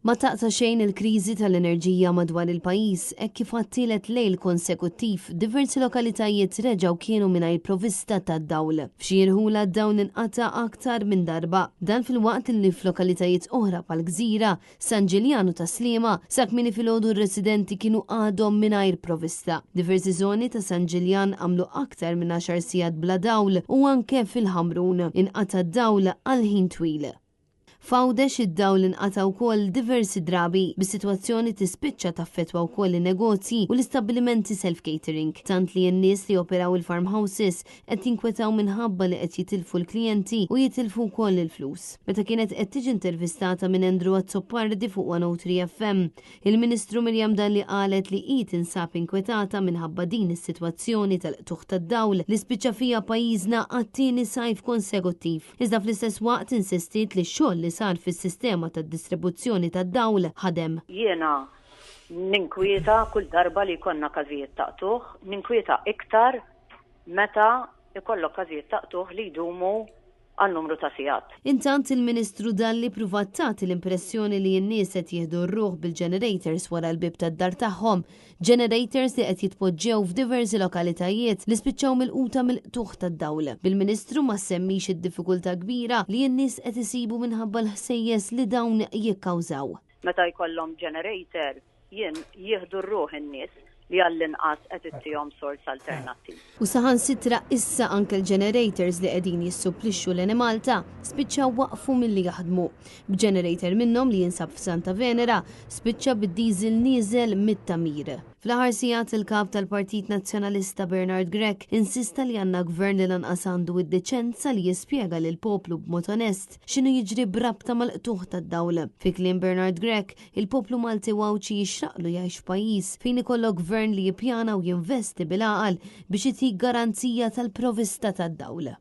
Ma taqta' xejn il-kriżi tal-enerġija madwar il-pajjiż hekk kif għat-tielet lejl konsekuttiv diversi lokalitajiet reġgħu kienu mingħajr provista tad-dawl. F'xi irħula d-dawl inqata' aktar minn darba. Dan filwaqt li f'lokalitajiet oħra bħall-Gżira, San Ġiljan u Tas-Sliema, sa kmieni filgħodu r-residenti kienu għadhom mingħajr provista. Diversi żoni ta' San Ġiljan għamlu aktar minn għaxar sigħat bla dawl u anke fil-Ħamrun inqata' d-dawl għal ħin twil. F'Għawdex id-dawl inqata' wkoll diversi drabi, bis-sitwazzjoni tispiċċa taffettwa wkoll in-negozji u l-istabbilimenti self-catering, tant li n-nies li joperaw il-farmhouses qed jinkwetaw minħabba li qed jitilfu l-klijenti u jitilfu wkoll il-flus. Meta kienet qed tiġi intervistata minn Andrew Azzopardi fuq 103 FM, il-Ministru Miriam Dalli qalet li hi tinsab inkwetata minħabba din is-sitwazzjoni tal-qtugħ tad-dawl li spiċċa fiha pajjiżna għat-tieni sajf konsekuttiv. Iżda fl-istess waqt insistiet li x-xogħol li sar fis-sistema tad-distribuzzjoni tad-dawl ħadem. Jiena ninkwieta kull darba li jkollna każijiet ta' qtugħ, ninkwieta iktar meta jkollok każijiet ta' qtugħ li jdumu għal numru ta' sigħat. Intant il-Ministru Dalli ppruvat tagħti l-impressjoni li n-nies qed jieħdu r-ruħ bil-generators wara l-bieb tad-dar tagħhom Generators li qed jitpoġġew f'diversi lokalitajiet li spiċċaw milquta mill-qtugħ tad-dawl. Bil-Ministru ma semmix id-diffikultà kbira li n-nies qed isibu minħabba l-ħsejjes li dawn jikkawżaw. Meta jkollhom generator jien jieħdu r-ruħ in-nies li għall-inqas qed ittihom sors alternattiv. U saħansitra issa anke l-generators li qegħdin jissupplixxu l-Enemalta spiċċaw waqfu milli jaħdmu. B'generator minnhom li jinsab f'Santa Venera spiċċa bid-diesel nieżel mit-tagħmir. Fl-aħħar sigħat il-Kap tal-Partit Nazzjonalista Bernard Grech insista li għandna Gvern li lanqas għandu id-deċenza li jispjega lill-poplu b'mod onest x'inhu jiġri b'rabta mal-qtugħ tad-dawl. Fi kliem Bernard Grech, il-poplu Malti u Għawdxi jixraqlu jgħix f'pajjiż fejn ikollok Gvern li jippjana u jinvesti bil-għaqal biex itik garanzija tal-provista tad-dawl.